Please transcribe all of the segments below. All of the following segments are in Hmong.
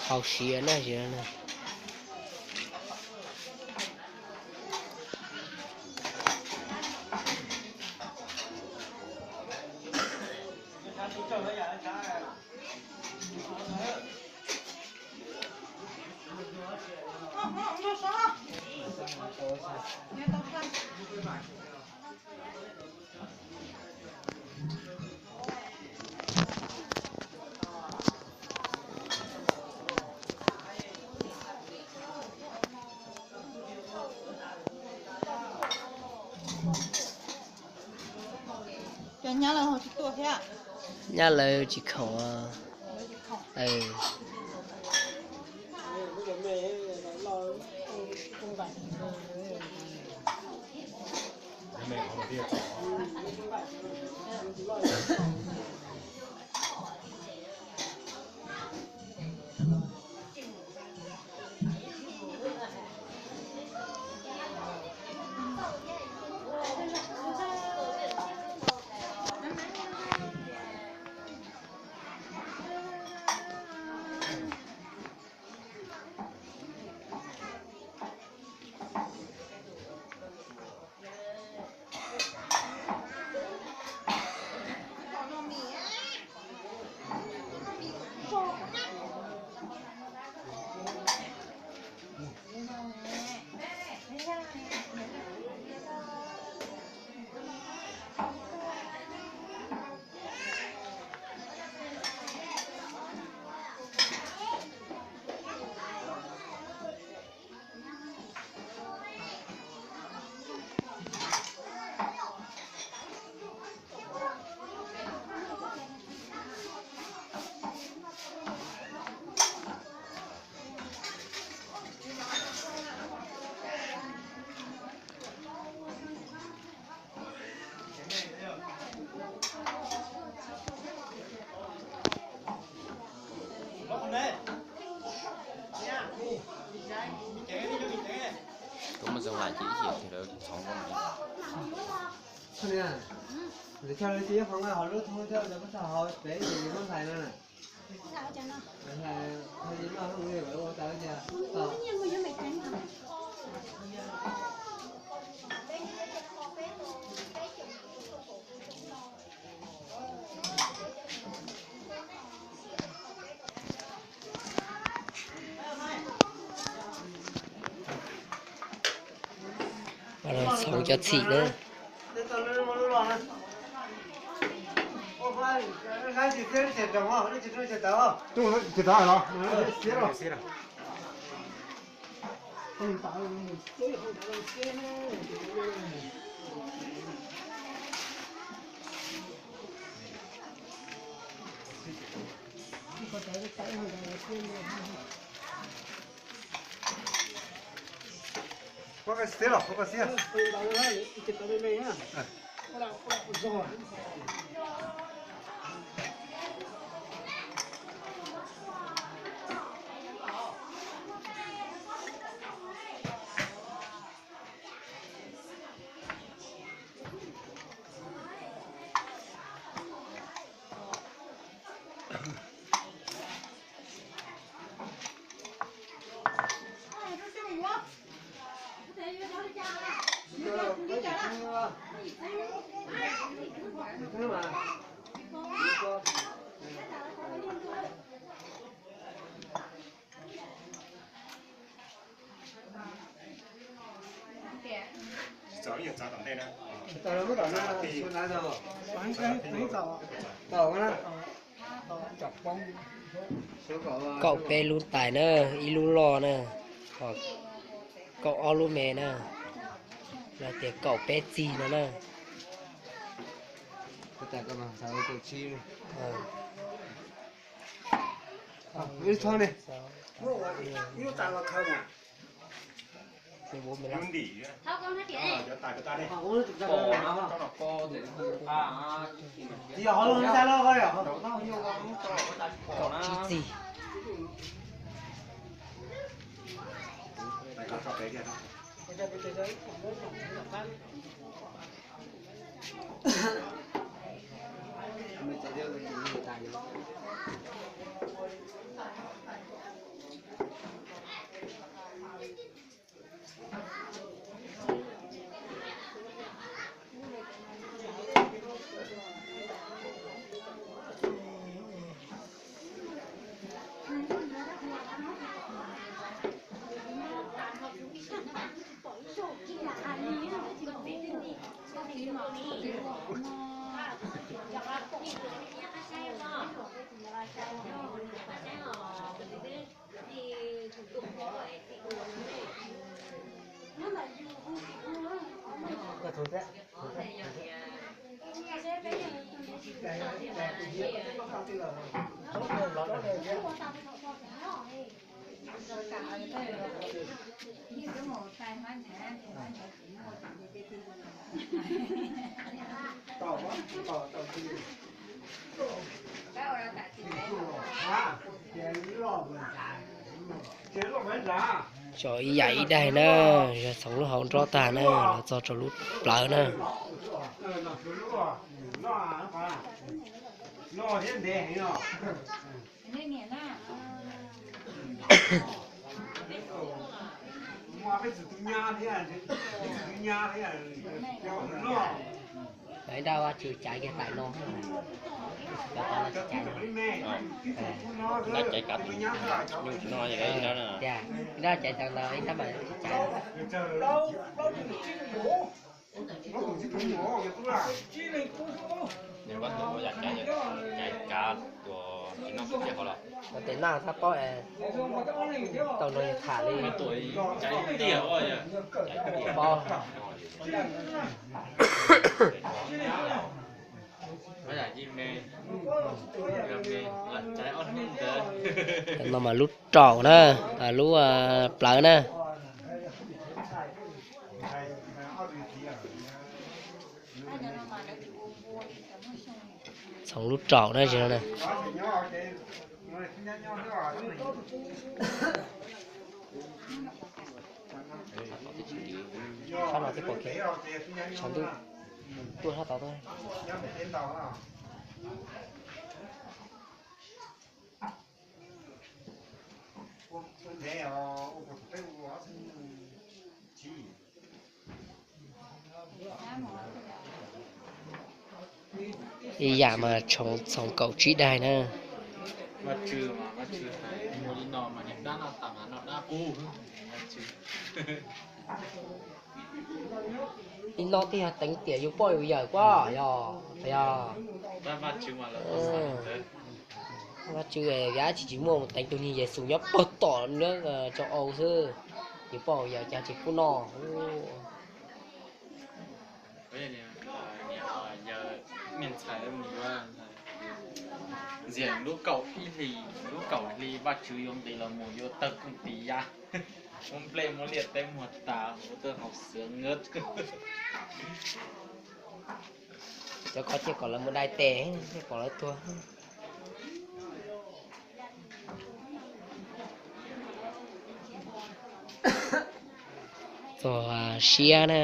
Hau siav na, siav na. Cov nyab lawv ho tsis tuaj thiab. Nyab lawv tsis khoom. Tôi mới dừng lại chứ, chứ thì lỡ sống con này. Nè, để cho nó chia phòng ra, họ lướt thôi, cho nó có sao họ để gì nó hài nữa nè. Txhoov cov txhim na. Kaum peb lub tais na, ib lub loj na, ho kaum ob lub me na, los tias kaum peb txig no na. Kaum tsib txig. Tso ib yam ib daig na, yog txhoov lub hauv nrob tag na, los txog rau lub plawv na. Ib nrab Vaj Tswv caiv kiag tais no, cov tod no tsis caiv no. Ib nrab caiv kav tus nyuj tsis noj, ib nrab caiv tag ntawd ib nrab mas tsis caiv. Nws vaj tus ua yam caiv, caiv kav tus tsis noj tus tiaj hov los. Ua tes naj tab paub tau nrog yawg tham li. Caiv tiag, caiv tiag. Paub. Cov no mas lub raum na, lub plawv na. Txhoov lub raum na, tsis no na. Sab no thiab pom kev, tshav ntuj tuaj sab tod tuaj. Ib yam mas txhoov kaum tsib daig na. Ib no twb yog teev tiam yus poj yus yawm kuj yog, yog. Vaj Tswv vim dab tsi tsis muaj mus teev tus niag Yexus nyob puag tom lub châu Âu xwb, yus poj yus yawm cas tsis pub noj. Ntxias lub kaum ib hlis, lub kaum hli Vaj Tswv yuav nqis los mus yuav tawg koog tis ya, muab nplej muab liaj teb muag tas, ua tau haus xwv nqab. Cov ko thiaj kom lawv mus dai tes, thiaj kom lawv tuag. Txog siab na.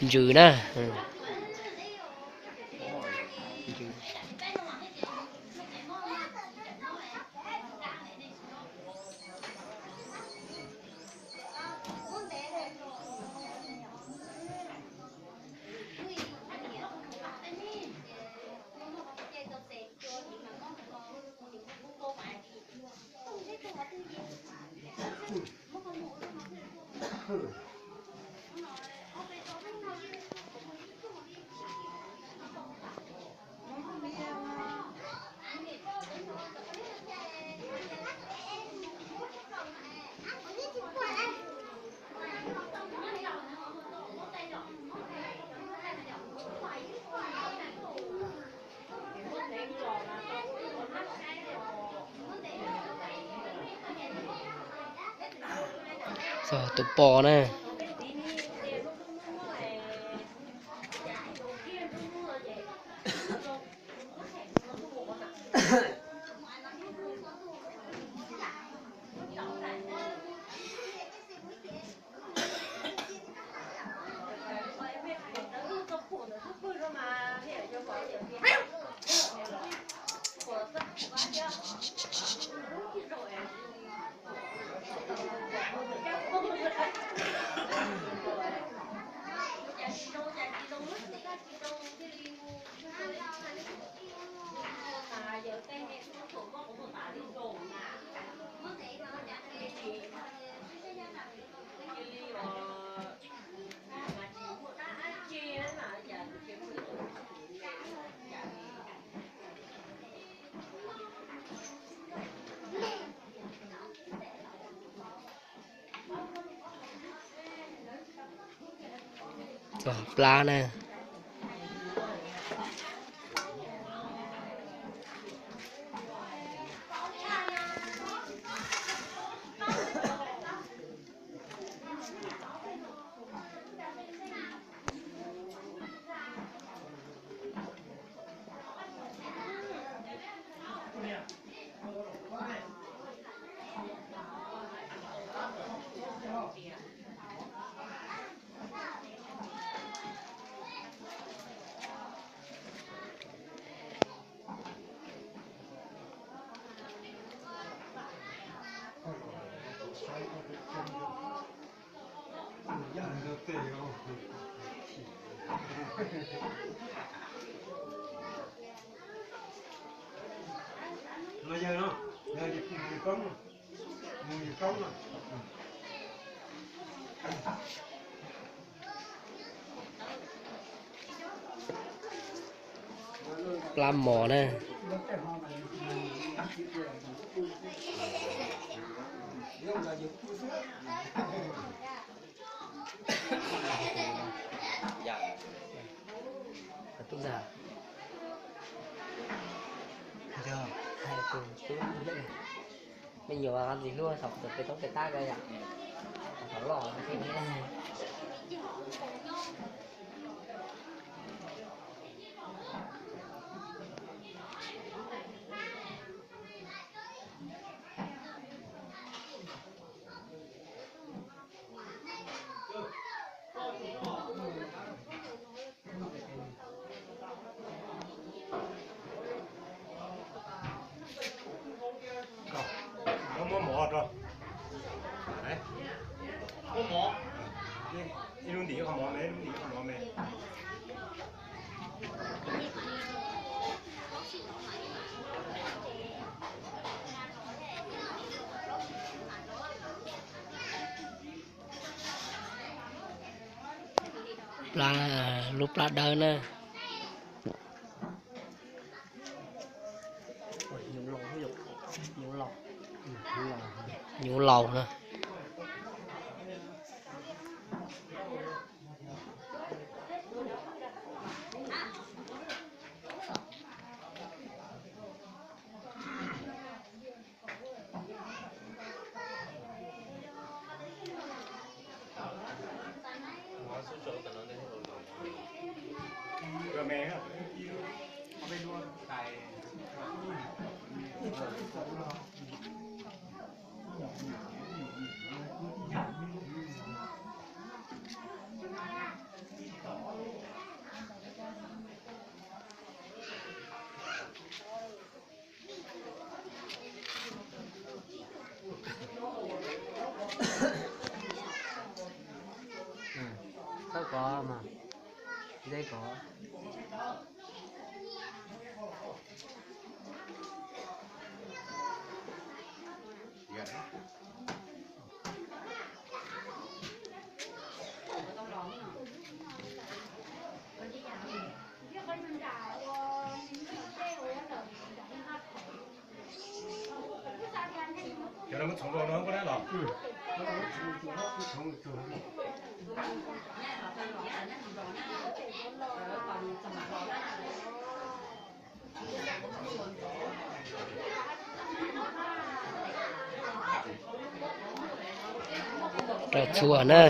Ntsws na. Txog tus pos na. Txog plab na. Plab mos na. Me nyuam ntxim hlub thaum pem toob pem tab ko yom. Thaum loj. Muab mov rau. Muab mov. Ib lub ntim ib qho mov me, ib lub ntim ib qho mov me. Plab, lub plab dawb na. Nyuv laus na. Txawb kov mas, ntse kov. Cov no muab txhoov rau no koj dab los. Rau txhua na.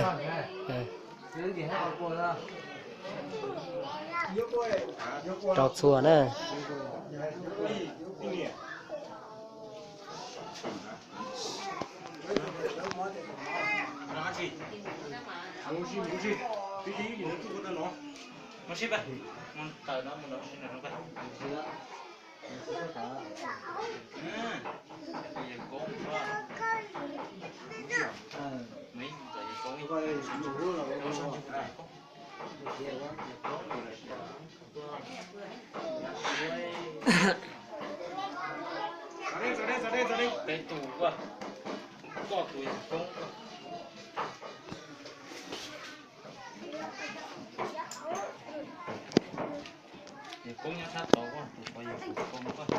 Rau txhua na. Peb tus, koj tus yawg koob. Yawg koob nyob sab tod, koj tus pog yawg koob koj.